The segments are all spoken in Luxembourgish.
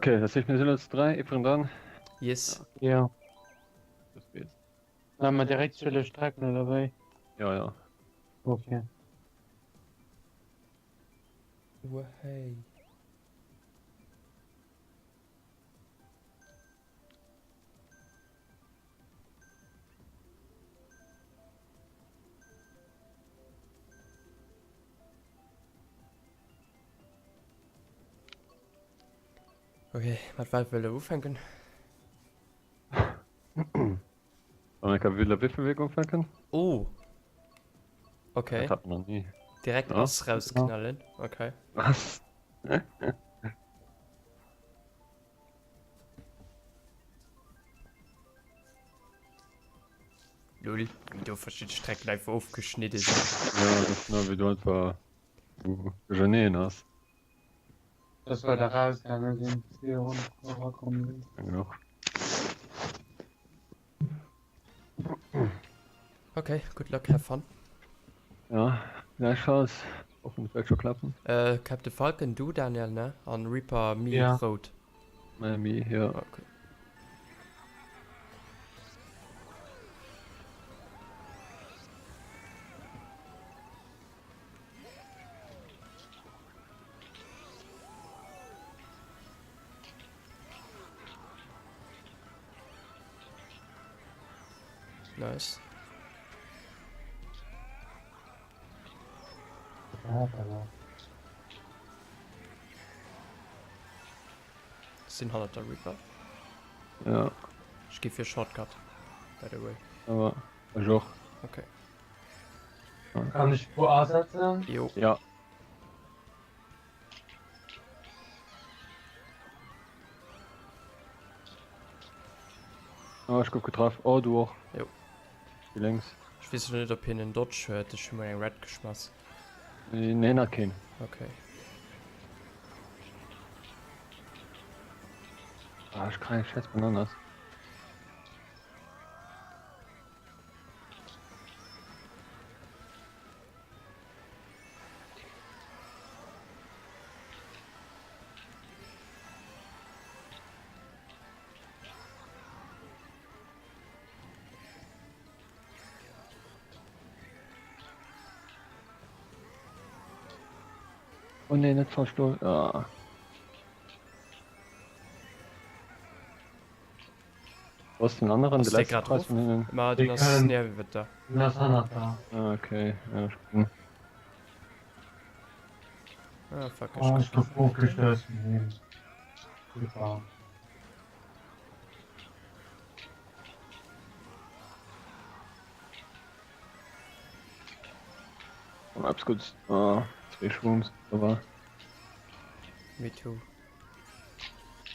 Okay, dat heescht mir sinn elo zu 3, ee virun dran. Yes. Jo. Los geht's. Maache mer direkt zwielef Strecken oder wéi? Jo, jo. Okay. Wahey. Okay, mat wat wëll der ufänken? Wann eng Wille wéi ufänken? Oh. Okay. Dat hat man noch nie. Direkt Ja. ass rausknallen. Okay. Was? Lol, wéi do verschidde Strecken einfach ofgeschnidde sinn. Ja, das ist nur, wie du einfach duercherneen ass. Das war da rausgaange sinn, déi erakomm sinn. Ja, genau. Okay, good luck, have fun. Ja, gleichfalls. Hoffen, es wird schon klappen. Äh, Captain Falcon, du Daniel, ne? An Reaper, Mi, Ja. Rout. Miami, ja. Okay. Nice. Sinn hannert der Reaper. Ja. Ech gi fir Shortcut, by the way. Awer ech och. Okay. Kann ech Spur asetzen? Jo. Ja. Oh, ech gouf getraff. Oh, du och. Jo. Déi lénks. Ech weess elo net op hien en Dodge huet, ech hu mol eng Red geschmass. Neen, hat keen. Okay. Ah, ech kréien scheiß Bananas. Oh nee, net falsch do. Ah. Wo ass den anderen? Ass De dee letzte grad Preis of? vun hinnen? Ma den Déi ass kënnen- niewet der. Den ass hannert der. Ah, okay. Ja, ich gucken. Ah, fuck, Oh, ech ech gouf ofgestouss vun him. Super. Oh, eppes Guddes. Ah, zwee Shrooms. Aber. Me too.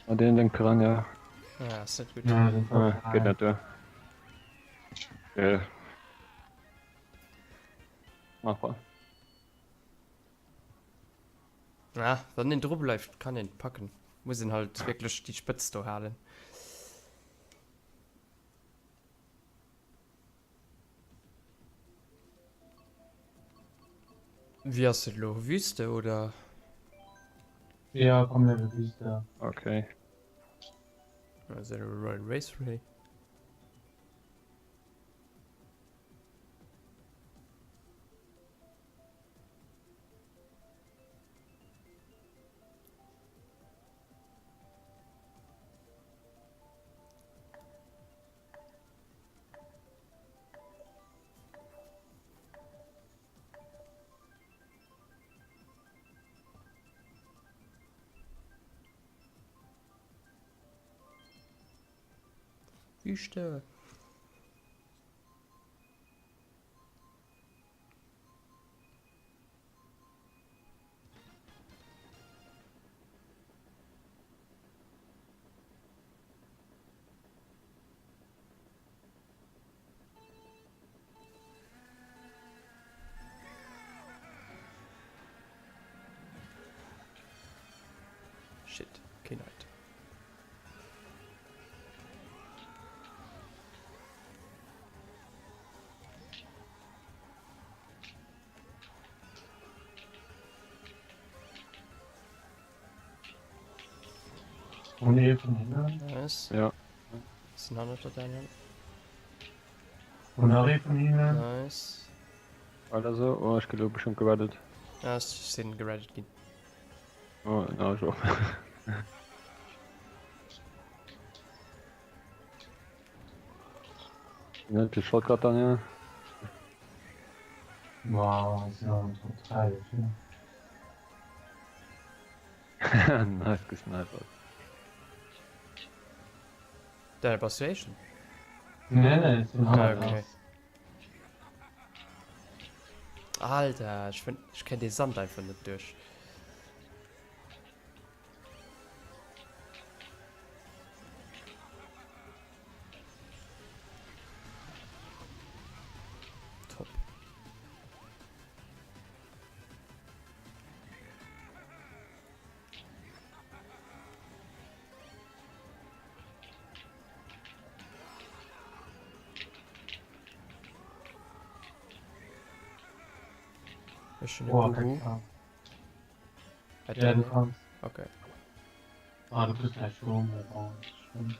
Ah, deen denkt Piranha. Ah, ass net gutt. Ja, den Ah, geht net duer. Äh. Machbar. Ah, wann een dru bleift, kann een packen. Muss een halt wierklech déi Spëtzt do halen. Wéi ass et elo? Wüste oder? Ja, komm Level Wüste. Okay. Also Royal Raceway. Wüste. Shit, keen Item. Hun ee vun hinnen. Nice. Ja. Sinn hannert der Daniel. Hun nach ee vun hinnen. Nice. Weider sou. Oh, ech gi lo bestëmmt gereddet. Ja, ech sinn gereddet ginn. Oh, na ech och. Net de Shotgun Daniel. Wow, sinn an Top 3 dofir. Nice gesnipert. Daniel, bass du éischten? Nee, nee, ech sinn Ah, okay. Alter, ech fënn, ech kréien dee Sand einfach net duerch. Top. Ech hunn e Bubu. Ja, du kanns. Okay. Ah, du kriss gleich Sturm, mee bon, net schlëmm.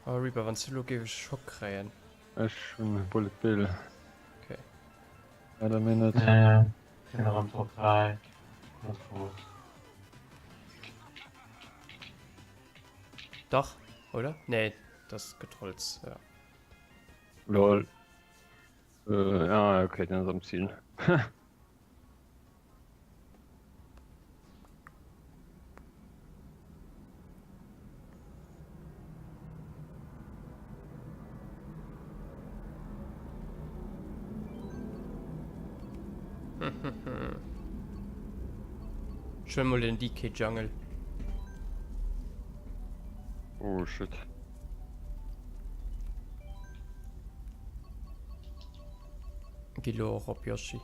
Oh Reaper, wann s du lo géif e Schock kréien. Ech hunn Bullet Bill. Okay. Leider mir net. Nee, sinn erëm Top 3. Net grouss. Dach, oder? Nee, das ass Getrolls, ja. Lol. Äh, ah, okay, den ass am Ziel. Ech huelen mol den DK Jungle. Oh shit. Gi lo och op Yoshi.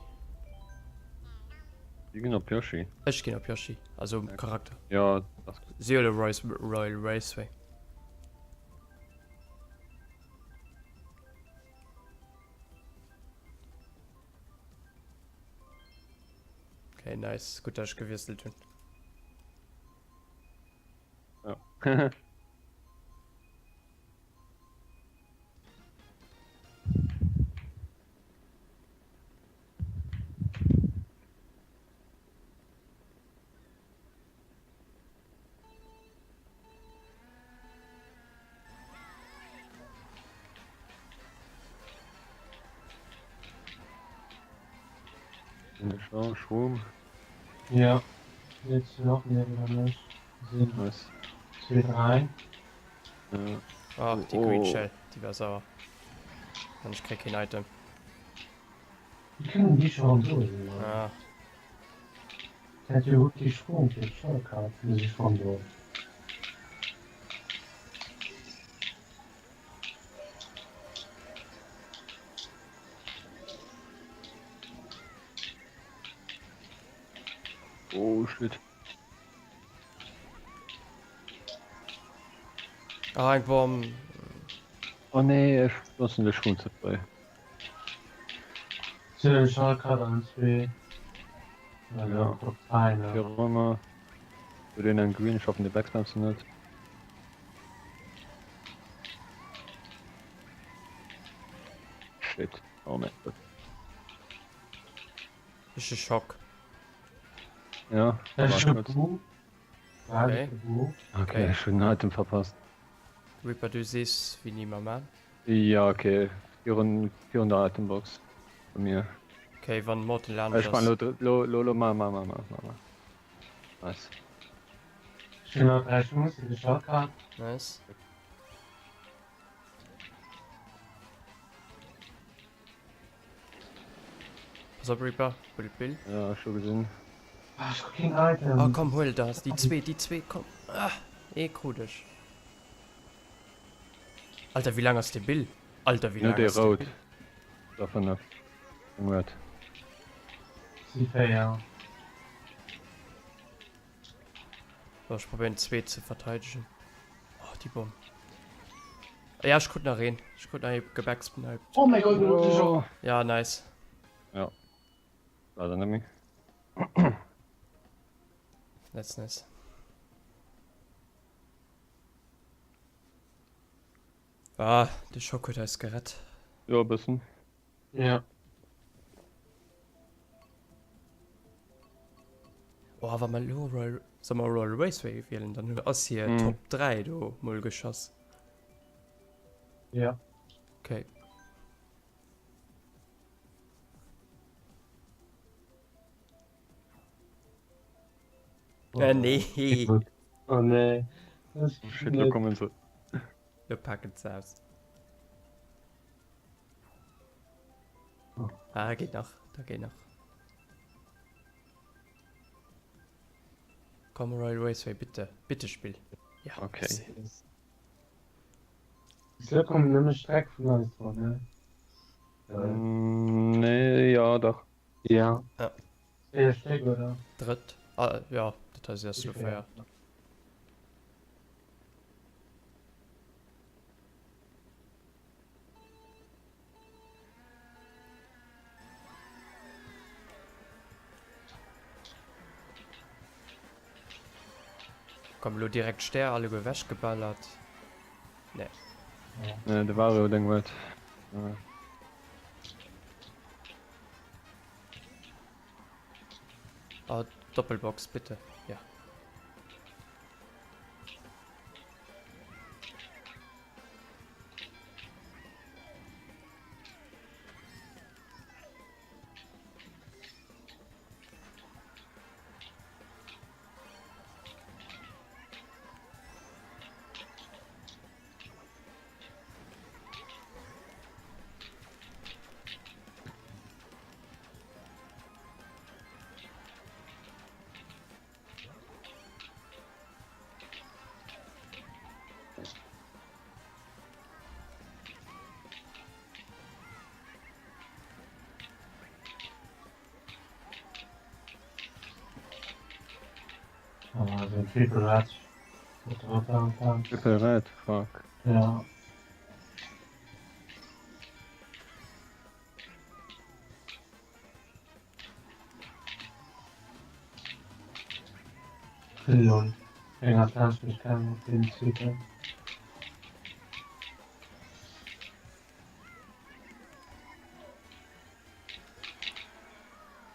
Déi ginn op Yoshi. Ech ginn op Yoshi, also Charakter. Ja, das Si huele Royce Royal Raceway. Okay, nice. Gutt, dass ech gewiesselt hunn. Ja. Schroom. Ja, jetzt noch mehr oder nicht. Sind Nice. 2, 3. Ja. Ach, déi Green Oh. Shell, déi war sauer. An ech kréie keen Item. Wéi kënnen déi scho rëm do sinn, Mann? Ah. Dat jo gutt kee Sprong fir d'Shortcut, mee si schonn do. Oh shit. Ah, eng Bomm. Oh nee, ech loossen de Schwung ze fréi. Sou, Shortcut an zwee. Also, Top 3, ne? Fir Römer. Huet een eng Green, ech hoffen de backspamst se net. Shit, oh mein Gott. Ech hu Schock. Ja, Ech war hu kurz. Bu. Okay. Bu. Okay, ech hunn en Item verpasst. Reaper, du sees wéini mer man. Ja, okay. Virun, virun der Itembox. Bei mir. Okay, wann Morten laanscht Ech man ass. lo, lo, lo, lo, ma, ma, ma, ma, ma, ma. Nice. Ech hunn nach 3 Chancen, de Shortcut. Nice. Pass op Reaper, Bullet Bill. Ja, scho gesinn. Ah, ech hu keen Item. Oh komm, huel das, déi zwee, déi zwee, komm. Ah, ee krut ech. Alter, wéi laang ass de Bill? Alter, wéi Net laang dee ass de rout. Bill? Da 5. Eng red. Si 4. So, ech probéieren d'zweet ze verteidegen. Oh, déi Bomm. Ja, ech krut nach een. Ech krut nach ee gebacksniped. Oh mäi Gott, elo huet sech och. Ja, nice. Ja. Leider net méi. Nice, nice. Ah, de Schock huet eis gerett. Jo, e bëssen. Ja. Oh, wa mer elo Royal, soll mer Royal Raceway wielen, dann ass hir mm. Top 3 do mol geschoss. Ja. Okay. Oh, äh, nee. Oh nee. Shit, lo kommen se. Lo packen se aus. Ah, geht nach. Da geht nach. Komm, Royal Raceway, bitte. Bitte, Spiel. Ja, okay. Lo kommen nëmme Streck vun eis dran, ne? Mm, nee, ja, dach. Ja. Ja. Véier Stéck, oder? Drëtt. Ah, ja, dat hei ass lo véier. Komm elo direkt Stär alleguer ewech geballert. Nee. Nee, de Vario deng huet. Ah, Doppelbox bitte. Ja. Oh, den Triple Red. Triple Red, fuck. Ja. Lol. Eng ass laanscht mech gaangen op deem zweeten.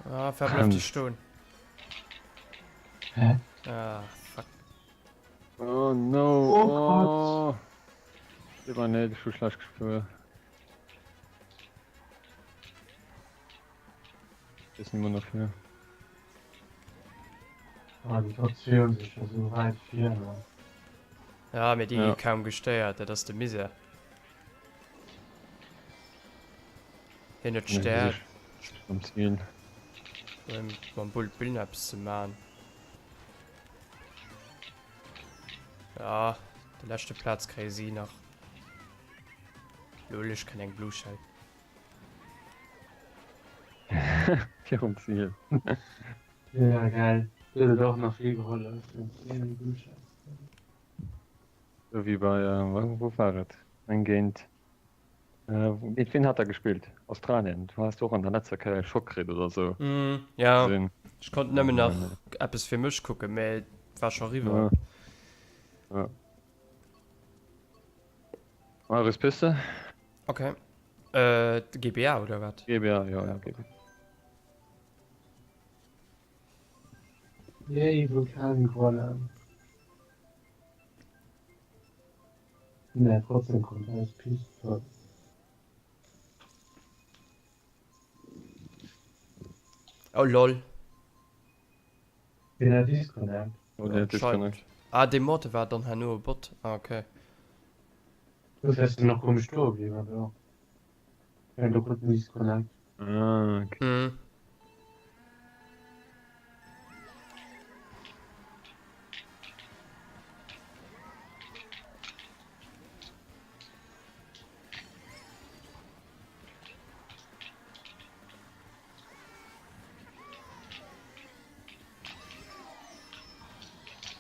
Ah, wer bleift hier stoen? Hä? Ah, fuck. Oh no. Oh Gott. Oh. Lieber net, ech hu schlecht gefuer. Ist niemand dafür. Ah, déi Top 2 hunn sech jo sou wäit vir. Ne? Ja, mee déi Ja. gi kaum gestéiert, dat ass de Misär. Hien huet Nee, Stär, Am Ziel. um mam Bull Billen eppes ze man. Ja, de leschte Plaz kréie si nach. Lol, ech kréien eng Blue Shell. Virum Ziel. Ja, geil. Do huet et och nach vill gehollef, den Blue Shell. Sou wéi bei, wou war et? Eng géint, géint wien hat der gespillt? Australien. Du has och an der letzter Kéier e Schock kritt oder sou. Ja, ech konnt nëmmen nach eppes fir mech kucken, mä et war scho eriwwer. Ja. Marius Piste? Okay. Äh, GBA oder wat? GBA, ja, ja, GBA. Yay, Vulkan gewonnen. Nee, trotzdem kommt alles Piste. Oh lol. Wien hat Disconnect? Oh, der hat Disconnect. Ah, dee Morte war dann herno e Bot. Ah, okay. Dofir ass en och komesch stoe bliwwen do. Well do krut en Disconnect. Ah, okay. Mhm.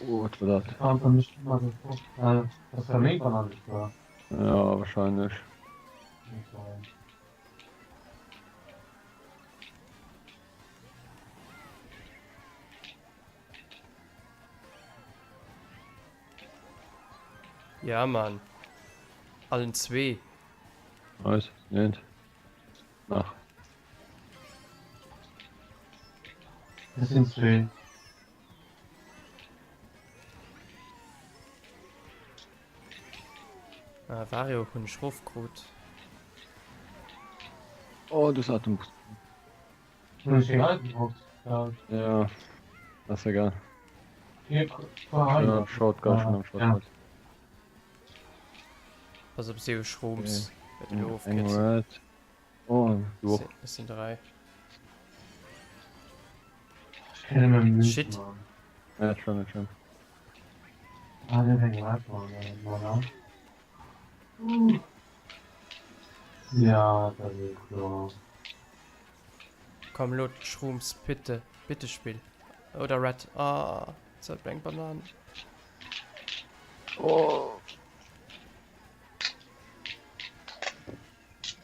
Oh, wat war dat? Einfach nicht immer geguckt. Äh, das war meng Banane war. Ja, wahrscheinlech. Ja, Mann. Allen zwee. Nice. Net. Nach. Das sind zwee. Ah, Vario hunn ech rofkrut. Oh, du hat den Hunn ech deng alten Box geklaut? Ja, ass egal. Hier, qua Ja, Shotgun, schon am Shotgun. Pass op, si hu Shrooms. Wäert elo Eng ofgeet. Red. Oh, du och. Es sinn 3. Ech kenne meng Münzen, Shit. Mann. Ja, schon, net schlimm. Ah, der hat eng Red, Mann, ey, Mann. Ja, dat ass kloer. Komm lo Shrooms, bitte, bitte Spill. Oder Red. Ah, jetzt hat eng Banan. Oh.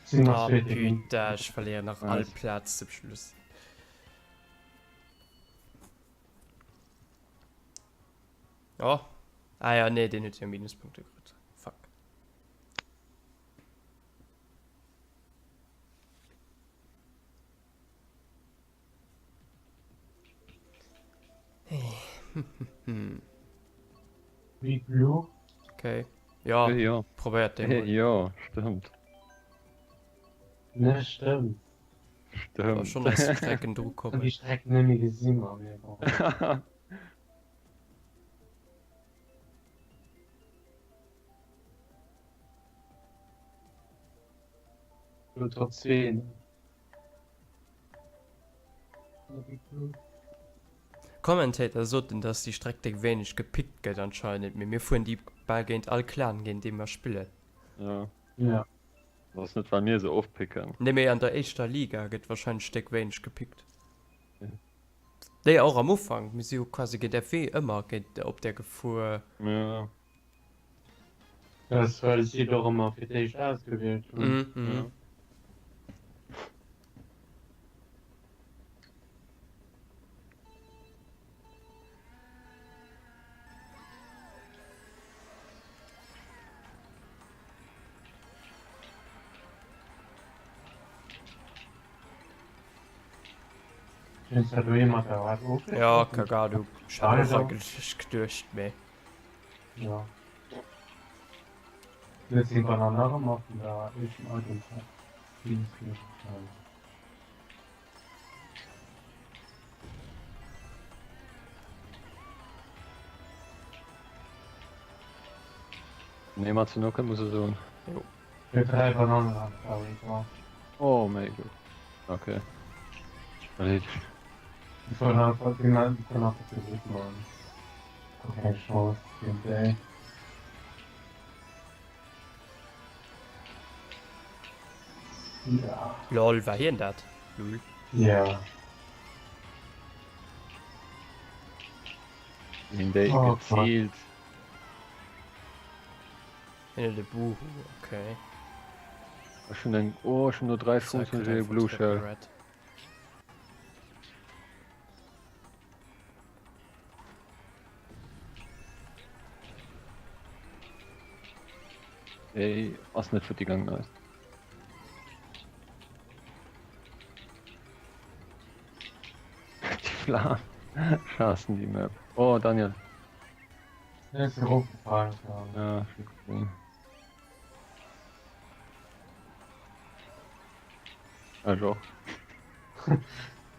Sinn nach Ah, zweete ginn. putain, ech verléieren nach all Nice. Plaz zum Schluss. Oh. Ah ja, nee, deen huet jo Minuspunkte kritt. Fuck. Big Blue. Okay. Ja, Hey, ja. probéiert dee Hey, mol. ja, stëmmt. Ne, stëmmt. War Stëmmt. schon eis Strecken dru Hun kommen. déi Streck net méi gesinn, Mann, mee bon. Lo Top 10. Commentator soten dass déi Streck déck wéineg gepickt gëtt anscheinend, mee mir fueren déi bal géint all Clan géint dee mer spillen. Ja. Ja. Dat ass net well mir se oft picken. Nee mee an der éischter Liga gëtt wahrscheinlech déck wéineg gepickt. Nee och am Ufank, mir si jo quasi géint FW ëmmer géint op där gefuer. Ja. Dat ass well si et och ëmmer fir d'éischt ausgewielt hunn. Mhm. Ja. Findest du jemand der wat ofgeschlossen? Ja, Kagado, ich hat och eigentlech geduecht, mee. Ja. Huet seng Banann nach ëmmer vun der éischten Item Nee, mat ze nocken muss e soen. Jo. Huet 3 Banannen an der Oh méi gutt. Okay. Erleedegt. Déi waren einfach, déi waren einfach ze gutt, Mann. Guer keng Chance géint déi. Ja. Lol, war hien dat? Lul. Ja. Hien déi Oh, gezielt. Hien huet e Boohoo, okay. Ech hunn eng, oh ech hunn no 3 Sir Schuss hunn kritt ech e einfach Blue Triple Shell. Red. Ey, ass net futti gaangen, nice. Déi Flam schaassen déi Map. Oh Daniel. Der ist erofgefallen. Ja, schon gesehen. Also.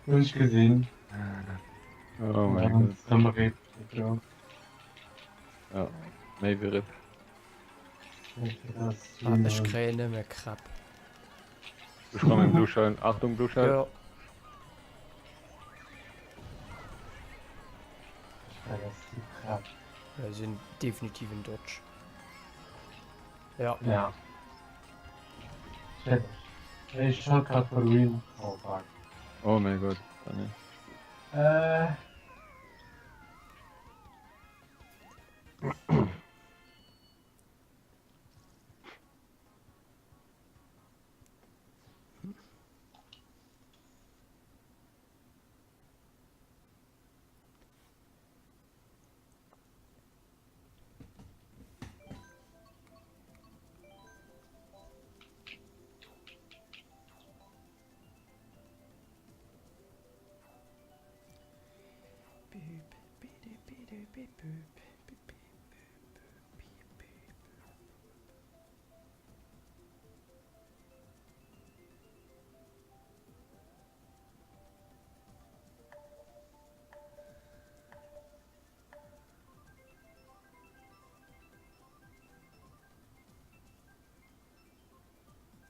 Hunn ech gesinn. Oh mein Gott. Am Rip. Ja. Ja, méi wéi Rip. Ah, ech kréien nëmme Krepp. Ech komm im Blue Shell. Achtung, Blue Shell. Ja. Ja, sinn definitiv en Dodge. Ja. Ja. Shit. Ech Shortcut for the win. Oh fuck. Oh mein Gott. Daniel. Äh.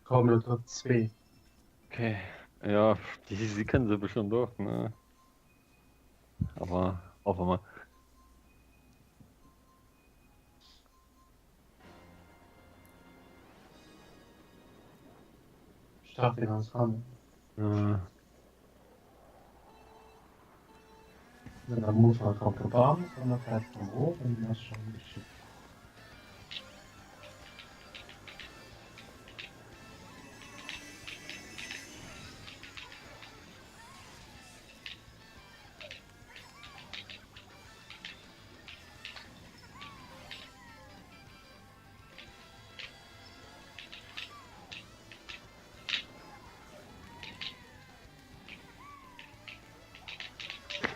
Komm lo Top 2. Okay. Ja, die, sie können se bestimmt och, ne? Aber hoffen wir mal. Start den ganz ran. Ja. Wenn am Ufank kommt de Bam, an da fält en erof an den ass schon geschitt.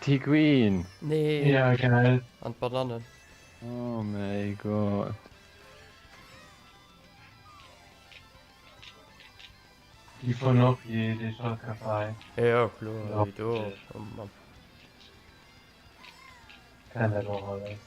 Déi Green! Nee! Ja, geil. An d'Bananen. Oh mäi Gott. Déi fueren och jee dee Schaltcafé. Jo, kloer, déi do. Oh Mann. Kennt dat och alles.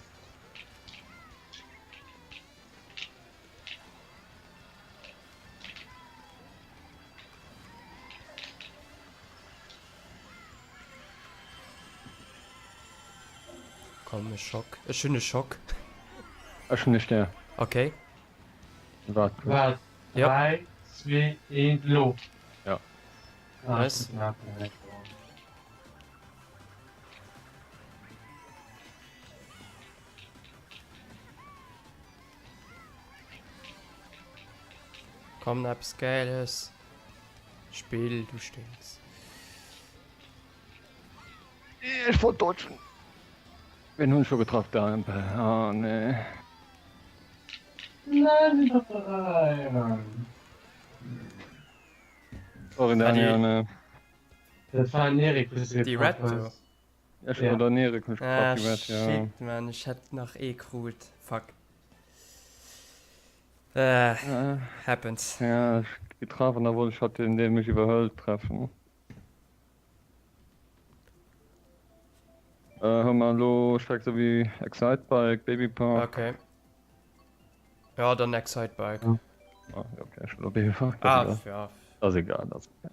Komm, e Schock. Ech hunn e Schock. Ech hunn e Stär. Okay. Waart kuerz. Waart, 3, 2, 1, lo! Ja. Nice. Komm, eppes Gäiles. Spill, du stinks. Ech wollt dodgen. Wen hunn ech scho getraff? Da oh nee. Nein, sinn der 3, Mann. Sorry Daniel, ne. Dat war en Erik, wou s de Déi Red getraff do. hues. Ech hunn oder den Erik hunn ech Ah getraff, déi Red, ja. shit man, ech hätt nach ee krut. Fuck. Äh, happens. Ja, ech getraff an da wollt ech hatt den dee mech iwwerhëlt treffen. Äh, hu mer elo Streck sou wéi Excitebike, Babypark. Okay. Ja, dann Excitebike. Ah, okay, ech hunn elo Babypark. Ah, ja. Ass egal, ass egal.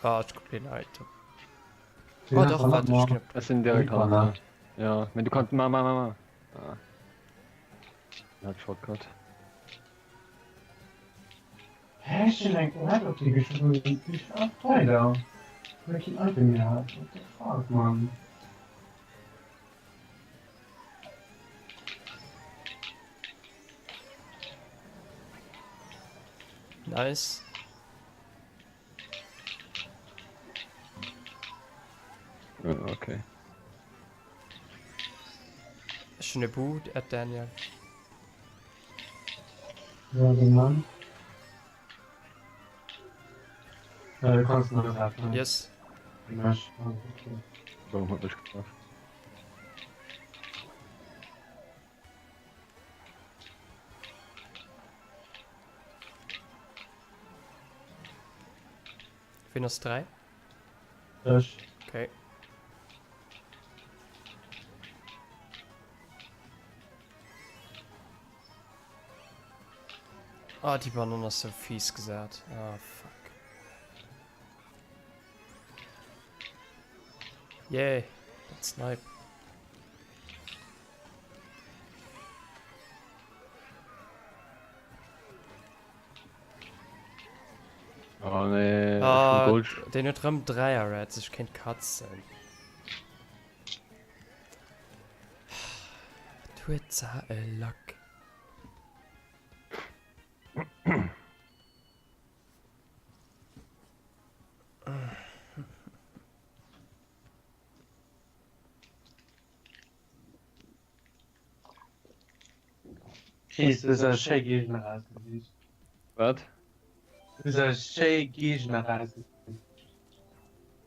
Ah, ech kucken den Item. Oh, doch, warte, ich ginn op. Ech sinn direkt hannert dir. Ja, mee du kanns. Ma, ma, ma, ma. Ah. Hat Shortcut. Hä, ech hunn eng Red op déi geschriwwen, déi ass weider. Well ech keen Item méi hat. What the fuck, man? Nice. Ah, okay. Ech hunn e Boot at Daniel. Ja, den Mann. Ja, du kannst noch werfen. Yes. Mech. Okay. Warum hat mich getroffen? Wien ass 3? Ech. Okay. Ah, déi Banann ass sou fies gesat. Ah, fuck. Yay, dat Snipe. Oh nee, ah, den huet rëm Dräier Reds, ech kéint katzen. Et huet za e Lack. Chris, du hues eis schéi Géigner rausgesicht. Wat? Du hues eis schéi Géigner rausgesicht.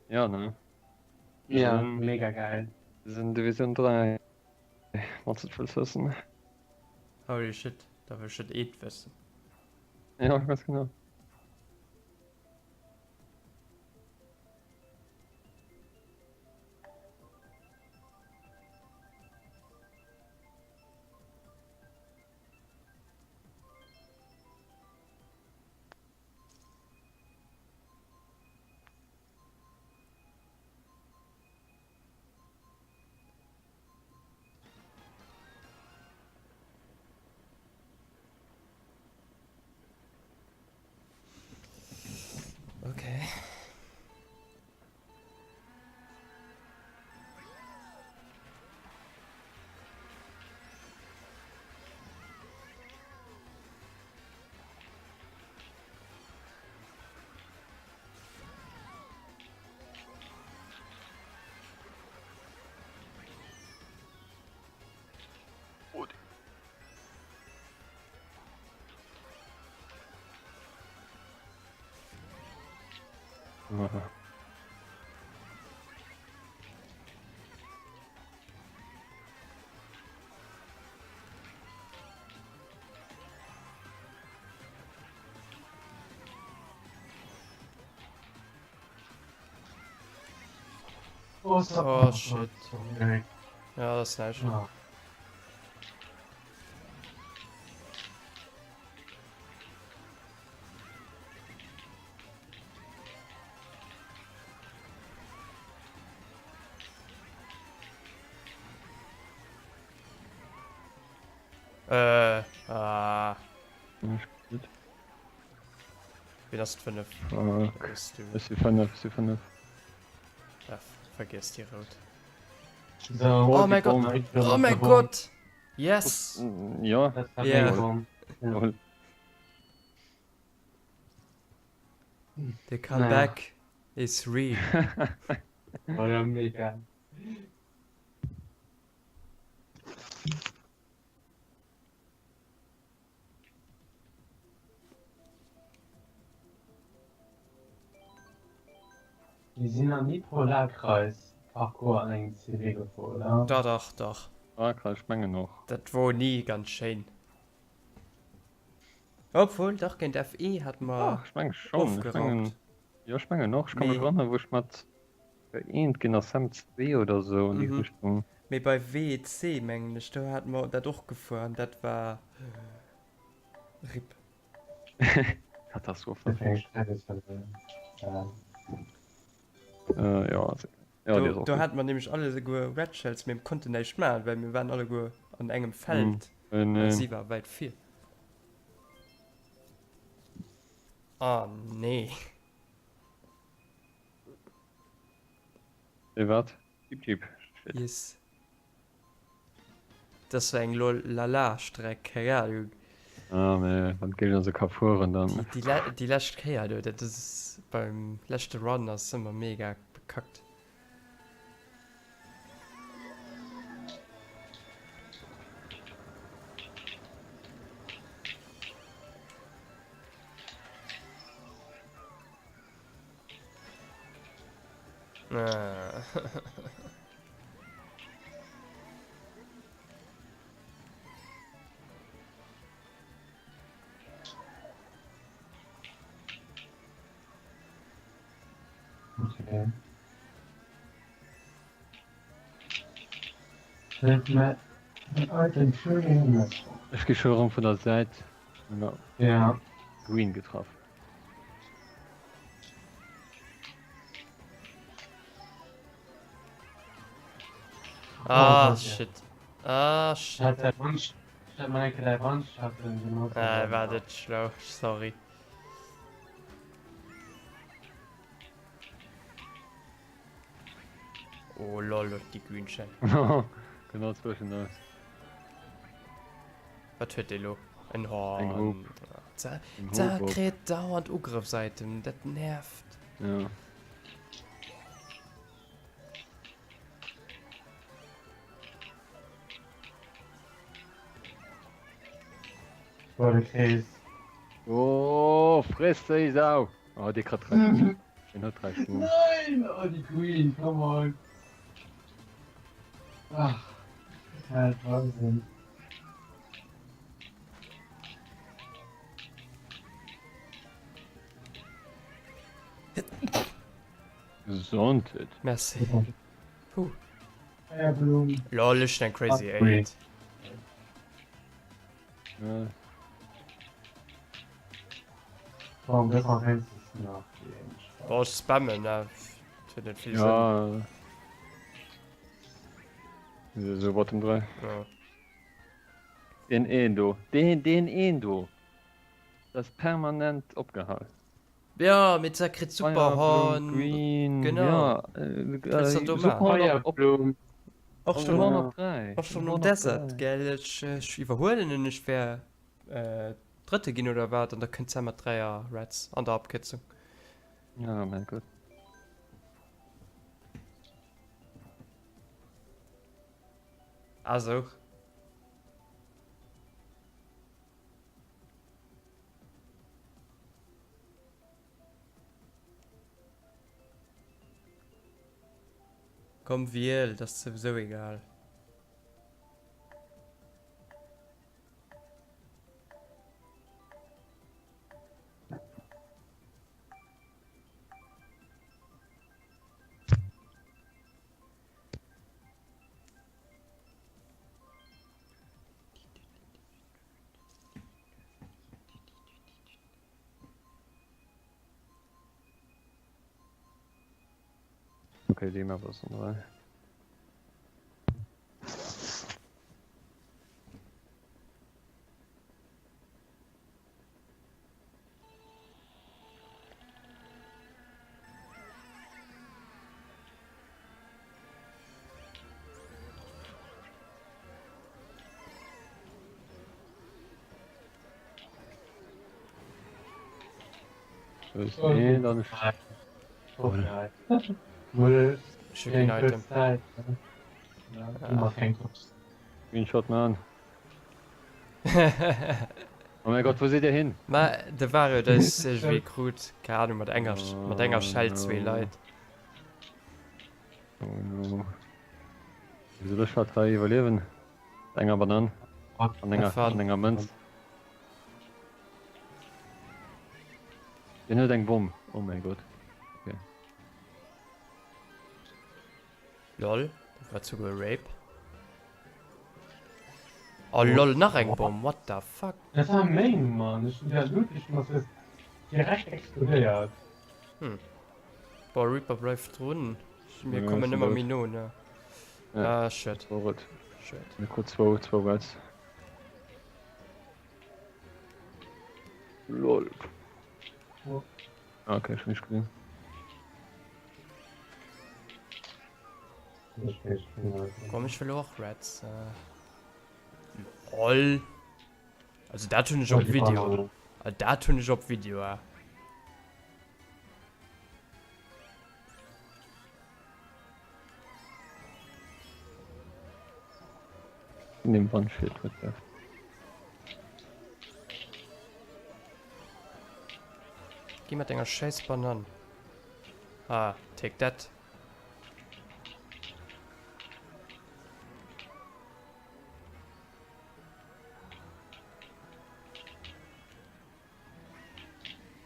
Ja, ne? Ja, mega geil. Sinn Division 3, wann s de et wëlls wëssen. Holy shit, da wëll ech et eet wëssen. Ja, ganz genau. Okay. Oh, Oh shit. Ja, dat ass näischt. Ah. Äh, ah. Gut. Wien ass d'5? Fuck. Bist du. Ech si 5, ech si 5. Ah, vergiess déi rout. So, Oh mäi Gott! Oh mäi Gott! Yes! Ja. Das war Yeah. mega Bomb. Ja. Lol. The comeback is real. War ja mega. Mir sinn nach ni Polarkreis Parcours an engem CW gefuer, oder? Dach, dach, dach. Polarkreis, ech mengen och. Dat wor ni ganz schéin. Obwuel, dach, géint FE hate mer Dach, ech menge schonn. Ech mengen, ofgeraumt. jo, ech mengen och. Ech ka mech Mee. erënneren, wou ech mat Gëeent ginn ass Sem 2 oder sou an déi Richtung. Mee bei WEC mengen ech, do hate mer dat och gefuer an dat war RIP. Katastrophe. Jo, Do, do hate mer nämlech alleguer Red Shells, mee mir konnten näischt maachen, well mir waren alleguer an engem Feld a si war wäit vir. Oh nee. Wéi wat? Jeep Jeep. Shit. Yes. Dat war eng Lol Lala Streck, keng Ahnung. Ah, mee wann d'Géigner se ka fueren, dann. Déi, déi, déi lescht Kéier do, dat ass beim leschte Run ass ëmmer mega bekackt. Ah. Okay. Ech gi scho rëm vun der Säit ja. Green getraff. Ah, shit. Ah, shit. Ah, war net schlau. Sorry. Oh lol, huet déi green Shell. Genau zwëschen eis. Wat huet dee lo? En Horn. Za kritt dauernd Ugrëffsitem, dat nervt. Ja. Boah, de Krees. Oh, friss déi Sau! Oh, dee kritt Recht. Den huet Recht. Nein! Oh, die Queen, come on. Ach, halt Wahnsinn. Gesondheet. Merci. Puh. Feierblumen. Lol, ech eng Crazy 8. Ja. Warum das auch eins ist nach Boah, ech spammen, ne? Dat huet net vill Sënn. Ja. So Bottom 3. Ja. Den een do. Den, den een do. Dat ass permanent opgehal. Ja, mee d'Sa kritt Superhorn. Superhorn. Green. Genau. Ja, äh, Wëlls du do maachen? Superhorn op, Feierblumen. Och schon, Superhorn op 3. och schon um Desert, gell? Ech, ech iwwerhuelen en, ech wär äh, Drëtte ginn oder wat, an da kënnt d'Sa mat 3 a Reds an der Abkürzung. Ja, mein Gott. Ah, sou. Komm wiel, dat ass souwisou egal. Okay, déi Map ass an 3. Nee, dann Ech hu keen Item. Screenshot man. Oh mein Gott, wo seet Dir hin? Ma de Vario huet eis iergendwéi krut, keng Ahnung, mat enger, mat enger Schell zwee Leit. Oh no. Wéi soll ech dat hei iwwerliewen? Mat enger Banann an enger, an enger Mënz. Deen huet eng Bomm. Oh mein Gott. Okay. Lol, dat war souguer Rape. Oh lol, nach eng Bomm, what the fuck? Dat war meng, Mann. Ech hun dat Loot geschmass, ass direkt explodéiert. Hm. Boah, Reaper bleift drun. Mir kommen ëmmer méi no, ne? Ah, schued. Schued. Mir krut zwou, zwou Reds. Lol. Ah, okay, ech hun nicht gesehen. Komm, ech wëll och Reds. Lol. Also dat hunn ech op Video. Dat hunn ech op Video, ah. In dem One-Shit, what the... Geh mat denger scheiß Banan. Ah, take that.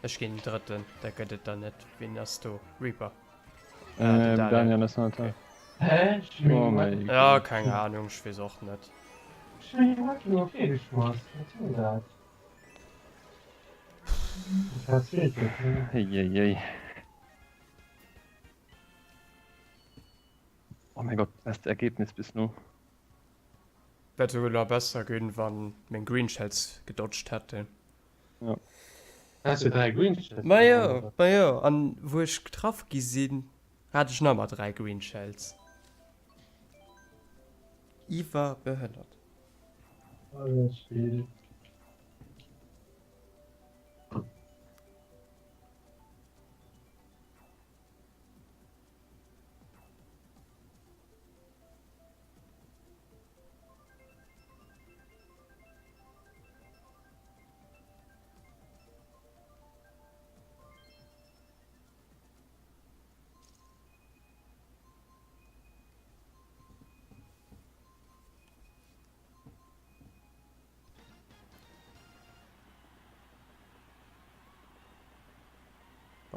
Ech ginn den drëtten, da gëtt et der net. Wien ass do? Reaper. Ah, den Daniel. Daniel ass nach da. Hä? Oh mein Ja, keng Ahnung, ech weess och net. Ech hunn meng Waffe nur feelgeschmass. Wat soll dat? Dat war zweete. Eieiei. Oh mein Gott, beste Ergebnis bis no. Wäert souguer nach besser ginn, wann meng Green Shells gedodged hätten. Ja. Has du 3 Green Shells? Ma jo, ma jo, an wou ech getraff gi sinn, hat ech nach emmer 3 Green Shells. Iwwerbehënnert. Alles Spill.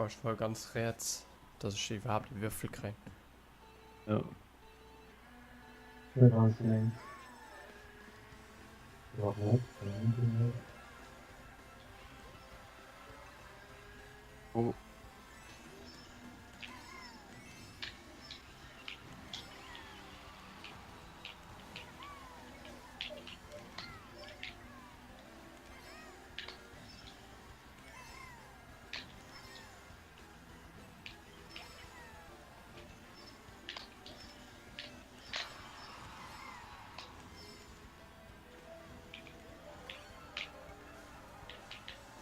Oh, ech war ganz räts, dass ech iwwerhaapt e Würfel kréien. Ja. Ganz links. Oder net, net. Oh.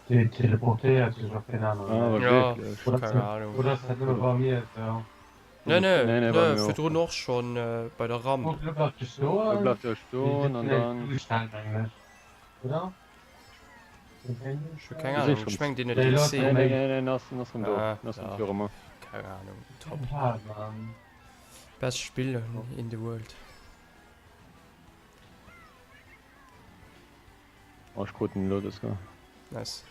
Déi teleportéiert sech op deen aneren. Ah, Ja, wierklech? Oder keng Ahnung. Oder ass dat nëmme bei mir esou? Nee, nee, Nee, nee, bei nee, mir och. virdrun och schonn bei der Ramp. Oh, lo bleift e stoen. Lo bleift e stoen an dann. Duerchhalen, mengen ech. Oder? Ech hu keng Ahnung, ech meng deen huet den C. Nee, nee, nee, nee, ass, ass rëm do. Ah, Ass rëm ja. viru mer. Keng Ahnung, top. Best Spill in the world. Oh, ech krut en elo dës Goer. Nice.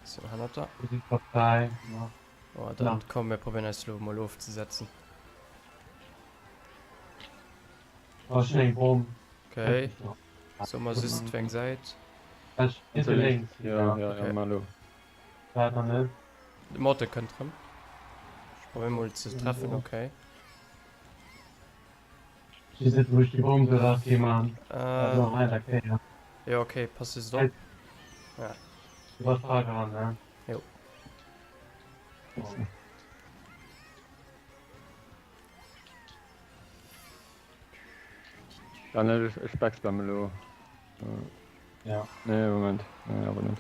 Sinn hannert der. Mir sinn vorbei, nach. Oh, dann komm, mir probéieren eis elo mol ofzesetzen. Oh, ech hunn eng Bomm. Okay. So, mer just weng Säit. Ech si lénks. Ja, ja, ja, mal lo. Waart nach net. De Morte kënnt rëm. Ech probéieren mol ze treffen, okay. Ech weess net wou ech déi Bomm soll erausgi man. Dat nach eng Kéier. Jo, okay, pass just op. Ja. Du bass dra gerannt, ne? Jo. Dann ech, ech backspam elo. Ja. Nee, Moment. Nee, awer net.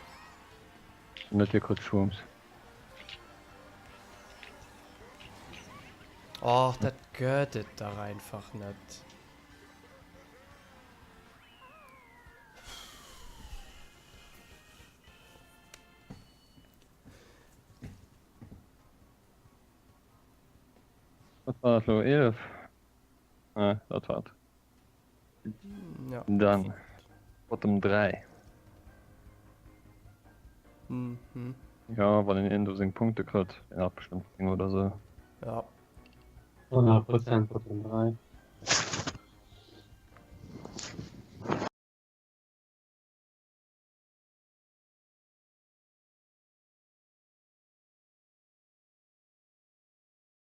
Net dir kurz Schwumms. Och, dat gëtt et dach einfach net. Wat war dat lo? 11? Ah, dat war et. Ja. Dann Bottom 3. Mhm. Ja, wann een een do seng Punkte kritt, een hat bestëmmt 10 oder sou. Ja. 100 Prozent Bottom 3.